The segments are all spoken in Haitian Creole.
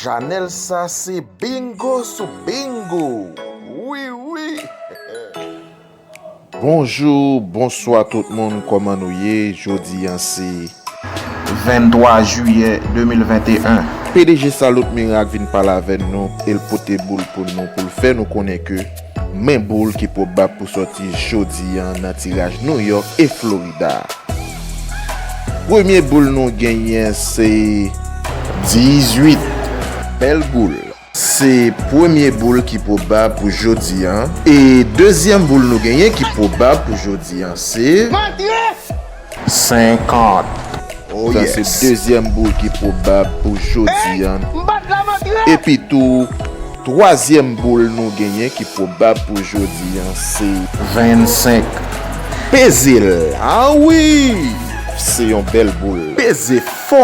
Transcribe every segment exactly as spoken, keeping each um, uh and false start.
Chanèl sa se bingo sou bingo. Wi, wi. Bonjou, bonswa tout moun, kòman nou ye? Jodi a se venntwa jiyè de mil venteyen. P D G Salut Miracle vin pale avè nou e l pote boul pou nou, pou l fè nou konnen ke men boul ki pwobab pou sòti jodi a nan tiraj New York e Florida. Premye boul nou genyen se dizuit. Bèl boul. Se premye boul ki pwobab pou jodi a. E dezyèm boul nou genyen ki pwobab pou jodi a se senkant. Oh, sa se yes. Dezyèm boul ki pwobab pou jodi a. Epi tou, twazyèm boul nou genyen ki pwobab pou jodi a se vennsenk. Peze l. Ah wi! Se yon bèl boul. Peze fò.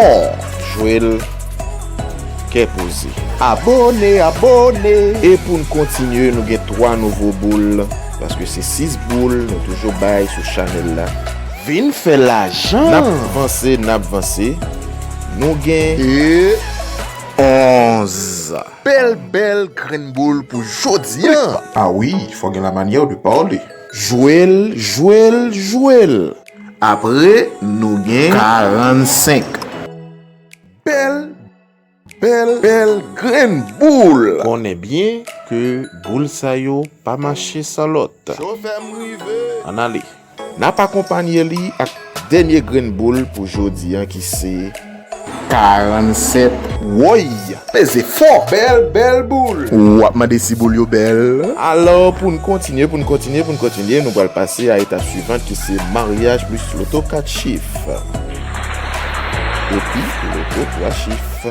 Jwe l kè poze. Abone, abone. E pou n kontinye, nou gen twa nouvo boul, paske se sis boul nou toujou bay sou chanèl la. Vin fè lajan. N ap vanse, n ap vanse. Nou gen e onz. Bèl, bèl grenn boul pou jodi a. Ah wi, fò gen la manyè de pale. Jwe l, jwe l, jwe l. Apre, nou gen karannsenk. Bèl, bèl, bèl grenn boul. Konnen byen ke boul sa yo pa mache san lòt. Chofè m rive. Ann ale. N ap akonpanye li ak dènye grenn boul pou jodi a ki se karannsèt. Woy! Peze fò! Bèl, bèl boul! W ap mande si boul yo bèl. Alò, pou n kontinye, pou n kontinye, pou n kontinye, nou pral pase a etap swivan ki se maryaj plis loto kat chif. Epi, loto twa chif.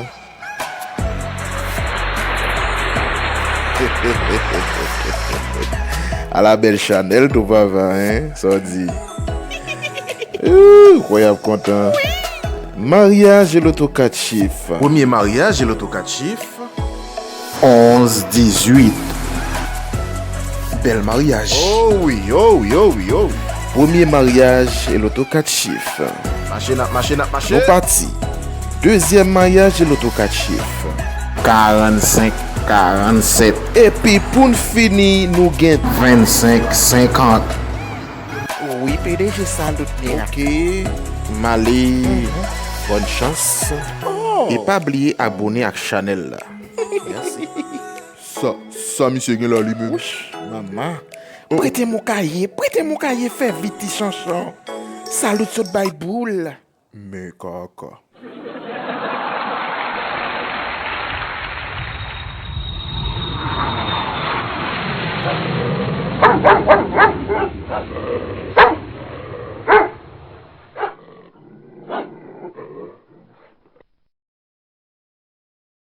Ala bèl chanèl tou papa, en? Sa w di? Ooh, kwè y ap kontan. Maryaj e loto kat chif. Premye maryaj e loto kat chif. Onz dizuit. Bèl maryaj. Oh wi, oh wi, oh wi, oh wi. Premye maryaj e loto kat chif. Mache, n ap mache, n ap mache. Nou pati. Dezyèm maryaj e loto kat chif. Karannsenk, karannsèt. Epi pou n fini, nou gen vennsenk, senkant. Wi, P D G Salut Miracle. Ok. M ale. Mhm. Bòn chans. Oh. E pa bliye abone ak chanèl la. Mèsi. Sa, sa misye gen la li menm? Wouch, manman. Oh. Prete m yon kaye, prete m yon kaye, fè vit ti chanchon. Salut sot bay boul. Men kaka.